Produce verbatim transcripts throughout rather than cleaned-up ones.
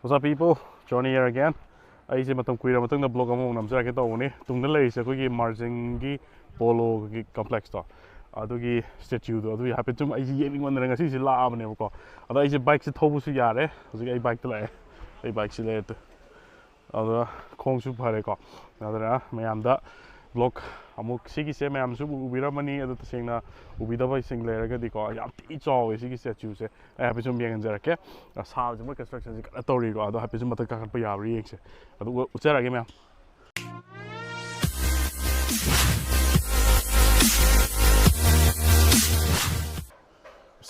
What's up, people? Johnny here again. ꯑꯩꯁꯦ ꯃꯇꯝ ꯀꯨꯏꯔ ꯃꯇꯨꯡꯗ vlog ꯑꯃꯃꯨꯛ ꯅꯝꯖꯔꯛꯀꯦ ꯇꯧꯕꯅꯤ꯫ ꯇꯨꯡꯗ ꯂꯩꯔꯤꯁꯦ ꯑꯩꯈꯣꯏꯒꯤ ꯃꯥꯔꯖꯤꯡꯒꯤ ꯄꯣꯂꯣꯒꯤ complexꯇꯣ, ꯑꯗꯨꯒꯤ statueꯗꯣ, ꯑꯗꯨꯒꯤ ꯍꯥꯏꯐꯦꯠ ꯁꯨꯝ ꯑꯩꯁꯦ ꯌꯦꯡꯅꯤꯡꯃꯟꯗꯅ ꯉꯁꯤꯁꯦ ꯂꯥꯛꯑꯕꯅꯦꯕꯀꯣ꯫ ꯑꯗꯣ ꯑꯩꯁꯦ bikeꯁꯦ ꯊꯧꯕꯁꯨ ꯌꯥꯔꯦ꯫ ꯍꯧꯖꯤꯛ ꯑꯩ bikeꯁꯦ ꯂꯩꯔꯦ꯫ ꯑꯩ bikeꯁꯦ ꯂꯩꯔꯦ꯫ ꯑꯗꯨꯅ ꯈꯣꯡꯁꯨ ꯐꯔꯦꯀꯣ꯫ ꯑꯗꯨꯅ ꯃꯌꯥꯝꯗ vlog ꯑꯃꯨꯛ ꯁꯤꯒꯤꯁꯦ ꯃꯌꯥꯝꯁꯨ ꯎꯕꯤꯔꯝꯃꯅꯤ꯫ ꯑꯗꯣ ꯇꯁꯦꯡꯅ ꯎꯕꯤꯗꯕꯁꯤꯡ ꯂꯩꯔꯒꯗꯤꯀꯣ, ꯌꯥꯝ ꯊꯤ ꯆꯥꯎꯋꯦ ꯁꯤꯒꯤ statueꯁꯦ꯫ ꯑꯩ ꯍꯥꯏꯐꯦꯠ ꯁꯨꯝ ꯌꯦꯡꯍꯟꯖꯔꯛꯀꯦ꯫ ꯁꯥꯕꯁꯦ, ꯃꯣꯏ constructionꯁꯦ ꯀꯟꯅ ꯇꯧꯔꯤꯀꯣ꯫ ꯑꯗꯣ ꯍꯥꯏꯐꯦꯠ ꯁꯨꯝ ꯃꯊꯛ ꯀꯥꯈꯠꯄ ꯌꯥꯕ꯭ꯔꯥ ꯌꯦꯡꯁꯦ꯫ ꯑꯗꯨ ꯎ-, ꯎꯠꯆꯔꯛꯑꯒꯦ ꯃꯌꯥꯝ꯫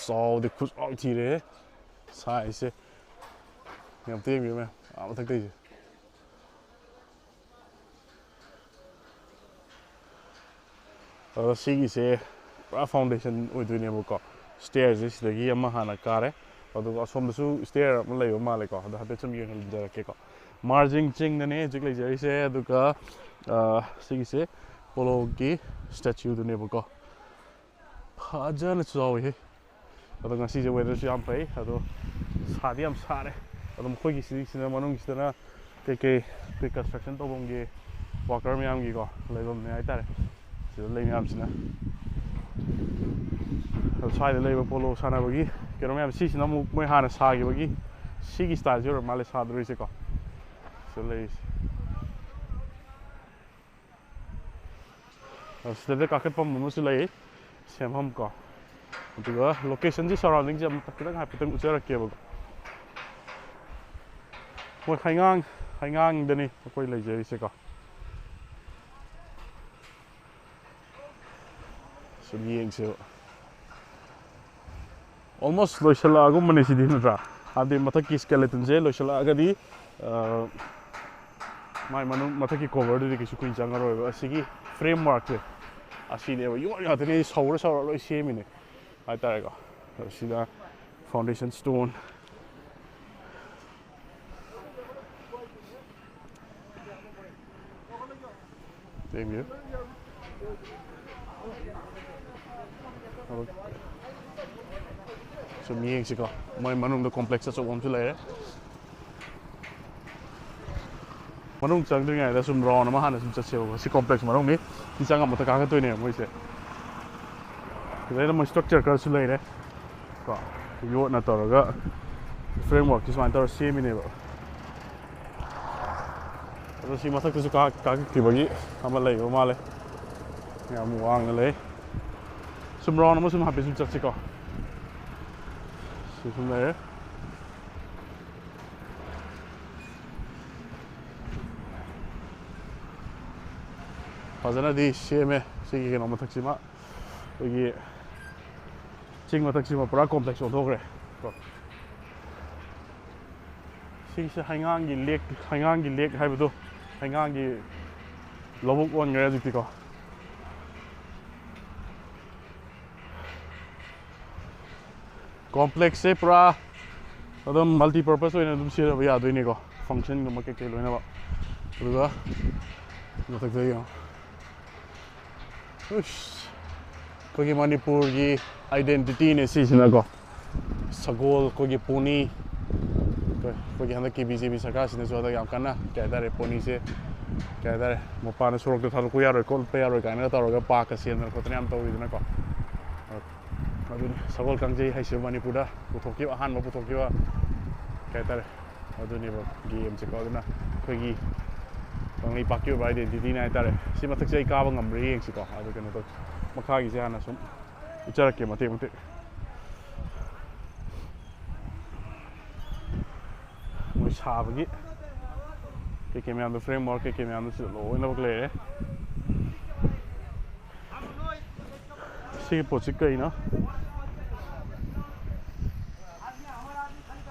ꯆꯥꯎꯗꯤ ꯈꯨꯆꯥꯎ ꯊꯤꯔꯦꯍꯦ꯫ Sizeꯁꯦ ꯌꯥꯝ ꯇꯦꯡꯉꯦ ꯃꯌꯥꯝ, ꯑꯥ ꯃꯊꯛꯇꯩꯁꯦ꯫ ꯑꯗꯣ ꯁꯤꯒꯤꯁꯦ ꯄꯨꯔꯥ foundation ꯑꯣꯏꯗꯣꯏꯅꯦꯕꯀꯣ꯫ Stairꯁꯦ ꯁꯤꯗꯒꯤ ꯑꯃ ꯍꯥꯟꯅ ꯀꯥꯔꯦ, ꯑꯗꯨꯒ ꯑꯁꯣꯝꯗꯁꯨ stair ꯑꯃ ꯂꯩꯕ ꯃꯥꯜꯂꯦꯀꯣ꯫ ꯑꯗꯣ ꯍꯥꯏꯐꯦꯠ ꯁꯨꯝ ꯌꯦꯡꯍꯟꯖꯔꯛꯀꯦꯀꯣ꯫ ꯃꯥꯔꯖꯤꯡ ꯆꯤꯡꯗꯅꯦ ꯍꯧꯖꯤꯛ ꯂꯩꯖꯔꯤꯁꯦ, ꯑꯗꯨꯒ, ꯑ, ꯁꯤꯒꯤꯁꯦ ꯄꯣꯂꯣꯒꯤ statueꯗꯨꯅꯦꯕꯀꯣ꯫ ꯐꯖꯅ ꯆꯥꯎꯋꯤꯍꯦ꯫ ꯑꯗꯣ ꯉꯁꯤꯁꯦ weatherꯁꯨ ꯌꯥꯝ ꯐꯩ, ꯑꯗꯣ ꯁꯥꯗꯤ ꯌꯥꯝ ꯁꯥꯔꯦ꯫ ꯑꯗꯣ ꯃꯈꯣꯏꯒꯤ ꯁꯤꯒꯤꯁꯤꯅ, ꯃꯅꯨꯡꯒꯤꯁꯤꯗꯅ ꯀꯩꯀꯩ ꯑꯩꯈꯣꯏ construction ꯇꯧꯐꯝꯒꯤ worker ꯃꯌꯥꯝꯒꯤꯀꯣ ꯂꯩꯐꯝꯅꯦ ꯍꯥꯏꯇꯥꯔꯦ꯫ ꯁꯤꯗ ꯂꯩ ꯃꯌꯥꯝꯁꯤꯅ꯫ ꯑꯗꯣ ꯁ꯭ꯋꯥꯏꯗ ꯂꯩꯕ ꯄꯣꯂꯣ ꯁꯥꯟꯅꯕꯒꯤ ꯀꯩꯅꯣ ꯃꯌꯥꯝ, ꯁꯤꯁꯤꯅ ꯑꯃꯨꯛ ꯃꯣꯏ ꯍꯥꯟꯅ ꯁꯥꯈꯤꯕꯒꯤ ꯁꯤꯒꯤ styleꯁꯤ ꯑꯣꯏꯔ ꯃꯥꯜꯂꯦ ꯁꯥꯗꯣꯔꯤꯁꯦꯀꯣ꯫ ꯁꯤꯗ ꯂꯩꯔꯤꯁꯦ꯫ ꯑ, ꯁꯤꯗꯗꯤ ꯀꯥꯈꯠꯐꯝ ꯑꯃꯁꯨ ꯂꯩ, ꯁꯦꯝꯐꯝ ꯀꯣ꯫ ꯑꯗꯨꯒ locationꯁꯤ, surroundingꯁꯤ ꯑꯃꯨꯛ ꯈꯤꯇꯪ ꯍꯥꯏꯐꯦꯠꯇꯪ ꯎꯠꯆꯔꯛꯀꯦꯕꯀꯣ꯫ ꯃꯣꯏ ꯍꯩꯉꯥꯡ, ꯍꯩꯉꯥꯡꯗꯅꯤ ꯑꯩꯈꯣꯏ ꯂꯩꯖꯔꯤꯁꯦꯀꯣ꯫ ꯁꯨꯝ ꯌꯦꯡꯁꯦꯕ꯫ Almost ꯂꯣꯏꯁꯤꯜꯂꯛꯑꯒꯨꯝꯕꯅꯦ ꯁꯤꯗꯤ, ꯅꯠꯇ꯭ꯔꯥ? ꯍꯥꯏꯕꯗꯤ ꯃꯊꯛꯀꯤ skeletonꯁꯦ ꯂꯣꯏꯁꯤꯜꯂꯛꯑꯒꯗꯤ, ꯑ, ꯃꯥꯏ ꯃꯅꯨꯡ, ꯃꯊꯛꯀꯤ coverꯗꯨꯗꯤ ꯀꯩꯁꯨ ꯀꯨꯏꯅ ꯆꯪꯉꯔꯣꯏꯕ꯫ ꯑꯁꯤꯒꯤ frameworkꯁꯦ ꯑꯁꯤꯅꯦꯕ, ꯌꯣꯠ ꯉꯥꯛꯇꯅꯦ, ꯁꯧꯔ ꯁꯧꯔ ꯂꯣꯏ ꯁꯦꯝꯃꯤꯅꯦ ꯍꯥꯏꯇꯥꯔꯦꯀꯣ꯫ ꯑꯗꯣ ꯁꯤꯗ foundation stone꯫ Thank you. ꯁꯨꯝ ꯌꯦꯡꯁꯤꯀꯣ, ꯃꯣꯏ ꯃꯅꯨꯡꯗ complex ꯑꯆꯧꯕ ꯑꯃꯁꯨ ꯂꯩꯔꯦ꯫ ꯃꯅꯨꯡ ꯆꯪꯗ꯭ꯔꯤꯉꯩꯗ ꯁꯨꯝ ꯔꯥꯎꯟ ꯑꯃ ꯍꯥꯟꯅ ꯁꯨꯝ ꯆꯠꯁꯦꯕꯀꯣ꯫ ꯁꯤ ꯀꯣꯝꯄ꯭ꯂꯦꯛꯁ ꯃꯅꯨꯡꯅꯤ꯫ ꯁꯤ ꯆꯪꯉ ꯃꯊꯛ ꯀꯥꯈꯠꯇꯣꯏꯅꯦꯕ ꯃꯣꯏꯁꯦ꯫ ꯁꯤꯗꯩꯗ ꯃꯣꯏ ꯁ꯭ꯇ꯭ꯔꯛꯆꯔ ꯈꯔꯁꯨ ꯂꯩꯔꯦ ꯀꯣ꯫ ꯌꯣꯠꯅ ꯇꯧꯔꯒ ꯐ꯭ꯔꯦꯝꯋꯥꯔꯛꯁꯤ ꯁꯨꯃꯥꯏꯅ ꯇꯧꯔ ꯁꯦꯝꯃꯤꯅꯦꯕ꯫ ꯑꯗꯣ ꯁꯤ ꯃꯊꯛꯇꯁꯨ ꯀꯥ-, ꯀꯥꯈꯠꯈꯤꯕꯒꯤ ꯑꯃ ꯂꯩꯕ ꯃꯥꯜꯂꯦ꯫ ꯌꯥꯝ ꯋꯥꯡꯅ ꯂꯩ꯫ ꯁꯨꯝ ꯔꯥꯎꯟ ꯑꯃ ꯁꯨꯝ ꯍꯥꯏꯐꯦꯠ ꯁꯨꯝ ꯆꯠꯁꯤꯀꯣ꯫ ꯁꯤ ꯁꯨꯝ ꯂꯩꯔꯦ꯫ ꯐꯖꯅꯗꯤ ꯁꯦꯝꯃꯦ꯫ ꯁꯤꯒꯤ ꯀꯩꯅꯣ ꯃꯊꯛꯁꯤꯃ, ꯑꯩꯈꯣꯏꯒꯤ ꯆꯤꯡ ꯃꯊꯛꯁꯤꯃ ꯄꯨꯔꯥ ꯀꯣꯝꯄ꯭ꯂꯦꯛꯁ ꯑꯣꯟꯊꯣꯛꯈ꯭ꯔꯦ ꯀꯣ꯫ ꯁꯤꯁꯦ ꯍꯩꯉꯥꯡꯒꯤ ꯂꯦꯛ, ꯍꯩꯉꯥꯡꯒꯤ ꯂꯦꯛ ꯍꯥꯏꯕꯗꯣ, ꯍꯩꯉꯥꯡꯒꯤ ꯂꯧꯕꯨꯛ ꯑꯣꯟꯈ꯭ꯔꯦ ꯍꯧꯖꯤꯛꯇꯤꯀꯣ꯫ ꯀꯣꯝꯄ꯭ꯂꯦꯛꯁꯁꯦ ꯄꯨꯔꯥ ꯑꯗꯨꯝ ꯃꯜꯇꯤ ꯄꯔꯄꯁ ꯑꯣꯏꯅ ꯑꯗꯨꯝ ꯁꯤꯖꯤꯟꯅꯕ ꯌꯥꯗꯣꯏꯅꯤꯀꯣ, ꯐꯪꯁꯟꯒꯨꯝꯕ ꯀꯩꯀꯩ ꯂꯣꯏꯅꯃꯛ꯫ ꯑꯗꯨꯒ ꯃꯊꯛꯇ ꯌꯦꯡꯉꯣ꯫ ꯎꯁ, ꯑꯩꯈꯣꯏꯒꯤ ꯃꯅꯤꯄꯨꯔꯒꯤ ꯑꯥꯏꯗꯦꯟꯇꯤꯇꯤꯅꯦ ꯁꯤꯁꯤꯅꯀꯣ꯫ ꯁꯒꯣꯜ, ꯑꯩꯈꯣꯏꯒꯤ ꯄꯣꯅꯤ, ꯑꯩꯈꯣꯏ, ꯑꯩꯈꯣꯏꯒꯤ ꯍꯟꯗꯛꯀꯤ ꯕꯤ ꯖꯦ ꯄꯤ ꯁꯔꯀꯥꯔꯁꯤꯅꯁꯨ ꯍꯟꯗꯛ ꯌꯥꯝ ꯀꯟꯅ, ꯀꯩ ꯍꯥꯏꯇꯥꯔꯦ, ꯄꯣꯅꯤꯁꯦ, ꯀꯩ ꯍꯥꯏꯇꯥꯔꯦ, ꯃꯄꯥꯟꯗ ꯁꯣꯔꯣꯛꯇ ꯊꯥꯗꯣꯛꯄ ꯌꯥꯔꯣꯏ, ꯈꯣꯠꯄ ꯌꯥꯔꯣꯏ ꯀꯥꯏꯅꯒ ꯇꯧꯔꯒ ꯄꯥꯔꯛꯀ ꯁꯦꯝꯗꯅ ꯈꯣꯠꯇꯅ ꯌꯥꯝ ꯇꯧꯔꯤꯗꯅꯀꯣ꯫ ꯑꯗꯨꯅꯤ ꯁꯒꯣꯜ ꯀꯥꯡꯖꯩ ꯍꯥꯏꯁꯤꯕꯨ ꯃꯅꯤꯄꯨꯔꯗ ꯄꯨꯊꯣꯛꯈꯤꯕ, ꯑꯍꯥꯟꯕ ꯄꯨꯊꯣꯛꯈꯤꯕ, ꯀꯩ ꯍꯥꯏꯇꯥꯔꯦ, ꯑꯗꯨꯅꯦꯕ ꯒꯦꯝꯁꯦꯀꯣ꯫ ꯑꯗꯨꯅ ꯑꯩꯈꯣꯏꯒꯤ ꯀꯪꯂꯩꯄꯥꯛꯀꯤ ꯑꯣꯏꯕ ꯑꯥꯏꯗꯦꯟꯇꯤꯇꯤꯅꯦ ꯍꯥꯏꯇꯥꯔꯦ꯫ ꯁꯤ ꯃꯊꯛꯁꯦ ꯑꯩ ꯀꯥꯕ ꯉꯝꯕ꯭ꯔꯥ ꯌꯦꯡꯁꯤꯀꯣ꯫ ꯑꯗꯨ ꯀꯩꯅꯣ ꯇꯧꯁꯤ, ꯃꯈꯥꯒꯤꯁꯦ ꯍꯥꯟꯅ ꯁꯨꯝ ꯎꯠꯆꯔꯛꯀꯦ ꯃꯇꯦꯛ ꯃꯇꯦꯛ꯫ ꯃꯣꯏ ꯁꯥꯕꯒꯤ ꯀꯩꯀꯩ ꯃꯌꯥꯝꯗꯣ, ꯐ꯭ꯔꯦꯝꯋꯥꯔꯛ ꯀꯩꯀꯩ ꯃꯌꯥꯝꯗꯣ ꯁꯤꯗ ꯂꯣꯏꯅꯃꯛ ꯂꯩꯔꯦ꯫ ꯁꯤꯒꯤ ꯄꯣꯠꯁꯤ ꯀꯩꯅꯣ?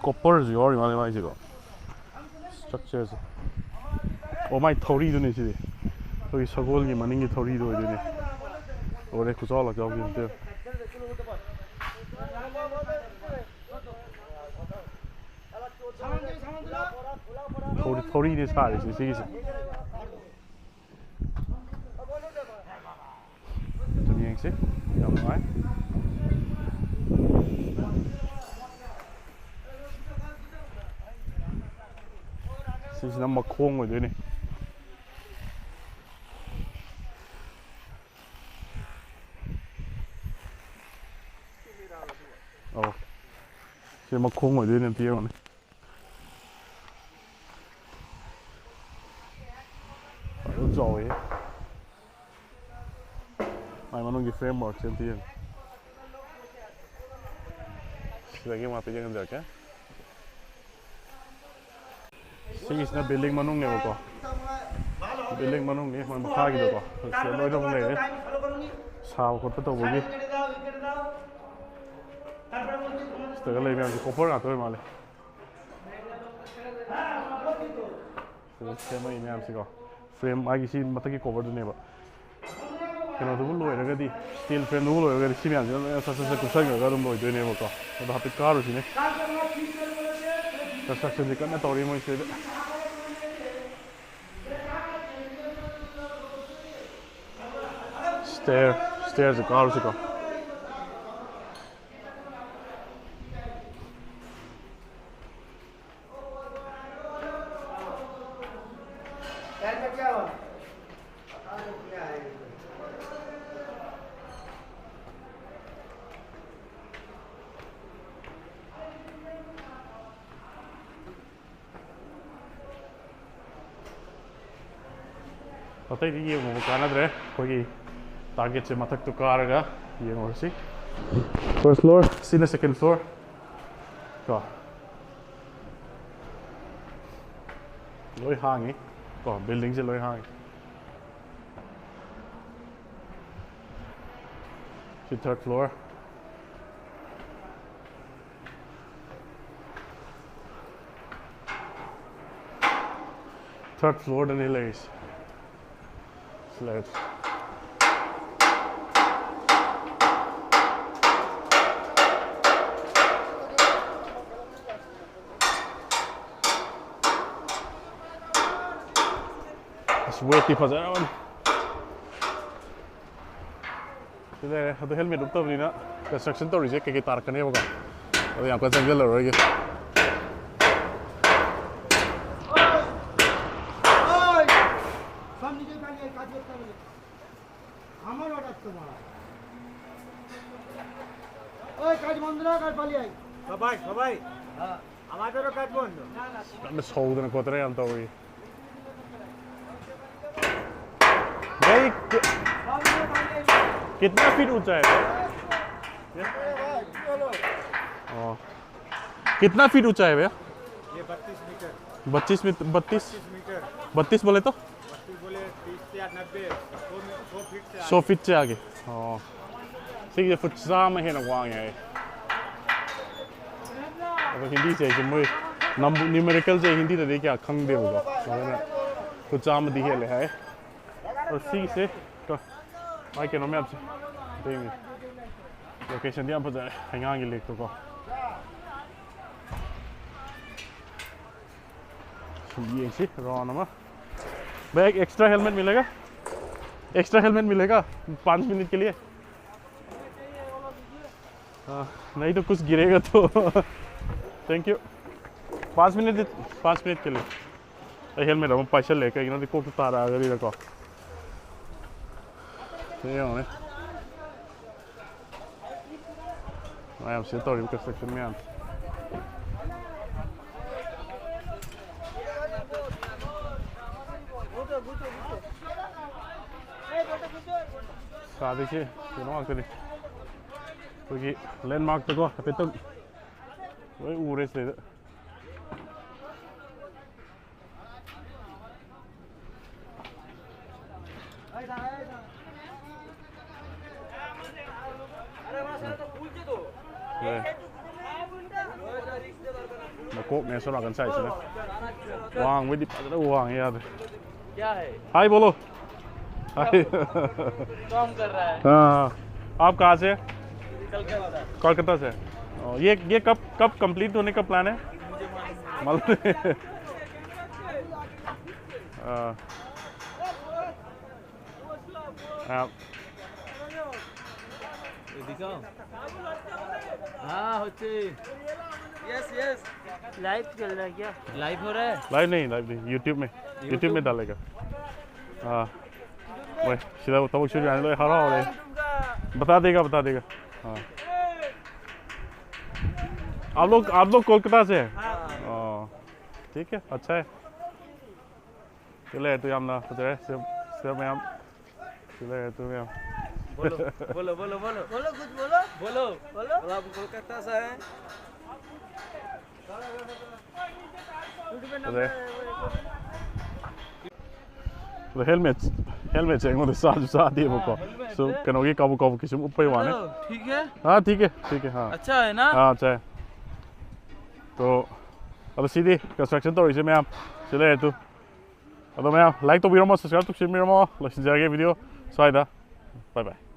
ꯀꯣꯄꯔꯁꯨ ꯌꯥꯎꯔꯤ ꯃꯥꯜꯂꯦ ꯃꯥꯏꯁꯤꯀꯣ꯫ ꯁ꯭ꯇ꯭ꯔꯛꯆꯔꯁꯦ꯫ ꯑꯣ, ꯃꯥꯏ ꯊꯧꯔꯤꯗꯨꯅꯤ ꯁꯤꯗꯤ꯫ ꯑꯩꯈꯣꯏꯒꯤ ꯁꯒꯣꯜꯒꯤ ꯃꯅꯤꯡꯒꯤ ꯊꯧꯔꯤꯗꯣ ꯑꯣꯏꯗꯣꯏꯅꯤ꯫ ꯂꯣꯏꯔꯦ, ꯈꯨꯆꯥꯎ ꯂꯥꯛꯆꯥꯎꯁꯤ ꯑꯝꯇ ꯌꯦꯡꯉꯨ꯫ ꯊꯧꯔꯤ-, ꯊꯧꯔꯤꯅꯦ ꯁꯥꯔꯤꯁꯦ ꯁꯤꯒꯤꯁꯦ꯫ ꯑꯗꯨꯝ ꯌꯦꯡꯁꯤ꯫ ꯌꯥꯝ ꯅꯨꯡꯉꯥꯏ꯫ ꯁꯤꯁꯤꯅ ꯃꯈꯣꯡ ꯑꯣꯏꯗꯣꯏꯅꯤ꯫ ꯑꯧ, ꯁꯤ ꯃꯈꯣꯡ ꯑꯣꯏꯗꯣꯏꯅꯦ, ꯑꯝꯇ ꯌꯦꯡꯉꯨꯅꯦ꯫ ꯐꯖꯅ ꯆꯥꯎꯋꯦ꯫ ꯃꯥꯏ ꯃꯅꯨꯡꯒꯤ framework ꯁꯦ ꯑꯝꯇ ꯌꯦꯡꯉꯨ꯫ ꯁꯤꯗꯒꯤ ꯑꯃ ꯍꯥꯏꯐꯦꯠ ꯌꯦꯡꯍꯟꯖꯔꯛꯀꯦ꯫ ꯁꯤꯒꯤꯁꯤꯅ building ꯃꯅꯨꯡꯅꯦꯕꯀꯣ꯫ Building ꯃꯅꯨꯡꯅꯤ, ꯃꯣꯏ ꯃꯈꯥꯒꯤꯗꯣꯀꯣ꯫ ꯁꯤꯗ ꯂꯣꯏꯅꯃꯛ ꯂꯩꯔꯦ꯫ ꯁꯥꯕ ꯈꯣꯠꯄ ꯇꯧꯕꯒꯤ꯫ ꯁꯤꯗꯒ ꯂꯩ ꯃꯌꯥꯝꯁꯦ copper ꯉꯥꯛꯇ ꯑꯣꯏ ꯃꯥꯜꯂꯦ꯫ ꯁꯤꯗ ꯁꯦꯝꯃꯛꯏ ꯃꯌꯥꯝꯁꯤꯀꯣ꯫ Frame ꯃꯥꯒꯤ ꯁꯤ ꯃꯊꯛꯀꯤ cover ꯗꯨꯅꯦꯕ꯫ ꯀꯩꯅꯣꯗꯨꯕꯨ ꯂꯣꯏꯔꯒꯗꯤ, steel frame ꯗꯨꯕꯨ ꯂꯣꯏꯔꯒꯗꯤ ꯁꯤ ꯃꯌꯥꯝꯁꯤꯅ ꯂꯣꯏꯅ ꯁꯠ ꯁꯠ ꯁꯠ ꯀꯨꯞꯁꯟꯈ꯭ꯔꯒ ꯑꯗꯨꯝ ꯂꯣꯏꯗꯣꯏꯅꯦꯕꯀꯣ꯫ ꯑꯗꯣ ꯍꯥꯏꯐꯦꯠ ꯀꯥꯔꯨꯁꯤꯅꯦ꯫ Construction ꯁꯦ ꯀꯟꯅ ꯇꯧꯔꯤ ꯃꯣꯏ ꯁꯤꯗ꯫ Stair, stair ꯁꯦ ꯀꯥꯔꯨꯁꯤꯀꯣ꯫ ꯑꯇꯩꯗꯤ ꯌꯦꯡꯉꯨꯕ ꯀꯥꯟꯅꯗ꯭ꯔꯦ꯫ ꯑꯩꯈꯣꯏꯒꯤ target ꯁꯦ ꯃꯊꯛꯇꯨ ꯀꯥꯔꯒ ꯌꯦꯡꯉꯨꯔꯁꯤ꯫ First floor, ꯁꯤꯅ second floor꯫ ꯀꯣ꯫ ꯂꯣꯏ ꯍꯥꯡꯉꯤ꯫ ꯀꯣ, building ꯁꯦ ꯂꯣꯏ ꯍꯥꯡꯉꯤ꯫ ꯁꯤ third floor꯫ Third floor ꯗꯅꯤ ꯂꯩꯔꯤꯁꯦ꯫ ꯁꯤ ꯂꯩꯔꯦ꯫ ꯑꯁ, weight ꯇꯤ ꯐꯖꯔꯕꯅꯤ꯫ ꯁꯤ ꯂꯩꯔꯦ꯫ ꯑꯗꯣ helmet ꯎꯞꯇꯕꯅꯤꯅ construction ꯇꯧꯔꯤꯁꯦ ꯀꯩꯀꯩ ꯇꯥꯔꯛꯀꯅꯦꯕꯀꯣ꯫ ꯑꯗꯣ ꯌꯥꯝ ꯀꯟꯅ ꯆꯪꯁꯤꯜꯂꯔꯣꯏꯒꯦ꯫ কাজ করতে হবে না। আমার অর্ডার তোমার। ওই কাজ বন্ধ না, কাজ পালিয়ে আয়। সবাই, সবাই। হ্যাঁ। আমাদেরও কাজ বন্ধ। Sabi, sold na ko yan, Tori. भाई, कि-, कितना फीट ऊंचा है? ओ, कितना फीट ऊंचा है भैया? ये बत्तीस मीटर। बत्तीस मीटर, बत्तीस? बत्तीस मीटर। बत्तीस बोले तो? बत्तीस बोले, तीस से नब्बे, सौ मी-, सौ फीट से आगे। सौ फीट से आगे। हाँ। Sige, futsal mahina wang eh. Aba hindi siya yung may numerical siya hindi na di kaya kang di mo. Futsal madihi le hai. Or sige siya. Ko. Ay kino me apse. Ding. Location diyan pa dyan. Hangang ilik to ko. ये सी रहा ना। भैया, एक extra helmet मिलेगा? Extra helmet मिलेगा पाँच minute के लिए? हाँ, नहीं तो कुछ गिरेगा तो। Thank you। पाँच मिनट दे, पाँच मिनट के लिए। हेलमेट हम पैसा लेकर इन्होंने को तारा अगर ये रखो। ये होने। Ayan, si Tori, construction mo yan. Sabi siya, sino ang kali? Pagi landmark to ko, kapitog. Uy, ures na. Nako, may sura kan size na. Wang, wait, di pa wang ya. क्या है? Hi, बोलो। Hi। काम कर रहा है। हाँ, आप कहाँ से? कलकत्ता। कोलकाता से। ओ, ये ये कब कब कंप्लीट होने का प्लान है? मालूम नहीं। हाँ। हाँ। ये दिखाओ। हाँ, হচ্ছে। Yes yes. लाइव चल रहा है क्या? लाइव हो रहा है। लाइव नहीं, लाइव नहीं, यूट्यूब में। यूट्यूब में डालेगा। हाँ। ꯍꯣꯏ, ꯁꯤꯗ ꯊꯕꯛ ꯁꯨꯔꯤ ꯃꯌꯥꯝ ꯂꯣꯏ ꯍꯔꯥꯎꯔꯦ꯫ बता देगा, बता देगा। हाँ। आप लोग, आप लोग कोलकाता से हैं? ठीक है, अच्छा है। ꯁꯤ ꯂꯩꯔꯦ ꯇꯨ ꯌꯥꯝꯅ ꯐꯖꯔꯦ꯫ ꯁꯤ, ꯁꯤꯗ ꯃꯌꯥꯝ, ꯁꯤ ꯂꯩꯔꯦ ꯇꯨ ꯃꯌꯥꯝ꯫ बोलो, बोलो, बोलो, बोलो। बोलो, कुछ बोलो। बोलो। बोलो। बोलो, आप कोलकाता से हैं। ꯐꯖꯔꯦ꯫ ꯑꯗꯣ ꯍꯦꯜꯃꯦꯠ, ꯍꯦꯜꯃꯦꯠꯁꯦ ꯑꯩꯉꯣꯟꯗ ꯆꯥꯁꯨ ꯆꯥꯗꯦꯕꯀꯣ꯫ ꯁꯨꯝ ꯀꯩꯅꯣꯒꯤ ꯀꯥꯕꯨ ꯀꯥꯕꯨ ꯀꯩꯁꯨꯝ ꯎꯞꯄꯩ ꯋꯥꯅꯦ꯫ ठीक है। हाँ, ठीक है, ठीक है, हाँ। अच्छा है ना? हाँ, अच्छा है। तो, ꯑꯗꯣ ꯁꯤꯗꯤ construction ꯇꯧꯔꯤꯁꯦ ꯃꯌꯥꯝ, ꯁꯤ ꯂꯩꯔꯦ ꯇꯨ꯫ ꯑꯗꯣ ꯃꯌꯥꯝ like ꯇꯧꯕꯤꯔꯝꯃꯣ, subscribe ꯇꯧꯁꯤꯟꯕꯤꯔꯝꯃꯣ꯫ ꯂꯣꯏꯁꯤꯟꯖꯔꯒꯦ video ꯁ꯭ꯋꯥꯏꯗ꯫ Bye bye꯫